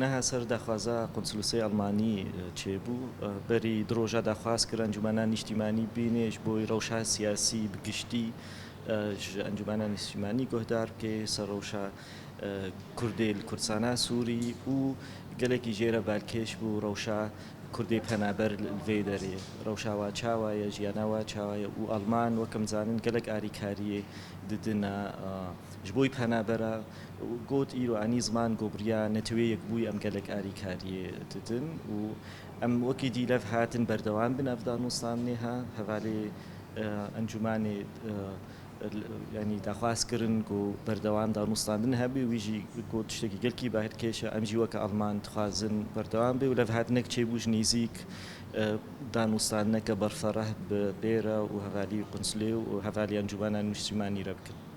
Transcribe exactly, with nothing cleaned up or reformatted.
Niha ser daxwaza konsulisê Almanî çêbû. Berî du roja daxwaz kir Encûmena Nîştîmanî bînê ji bo rewşa siyasî bi giştî, ji Encûmena Nîştîmanî guhdar bike ser rewşa Kurdê li Kurdistana Sûrî û gelekî jê re balkêş bû rewşa Kurdê penaber li vê derê. Rewşa wa çawa ye, jiyana wa çawa ye û Alman wek em zanin gelek arîkariyê didine ji bo penabera. Got îro anî ziman ku bi riya Neteweyê Yekbûyî em gelek arîkariyê didin û em wekî dî lev hatin berdewam bin ev danûstandinê ha hevalê Encûmanê, yanî daxwaz kirin ku berdewam danûstandin hebe. Wî jî got tiştekî gelkî balkêş e, em jî weke Alman dixwazin berdewam be û levhatinek çêbû ji nêzîk danûstandineke berfereh bi pê re û hevalî konsulê û hevalî Encûmena Nîştîmanî re bikin.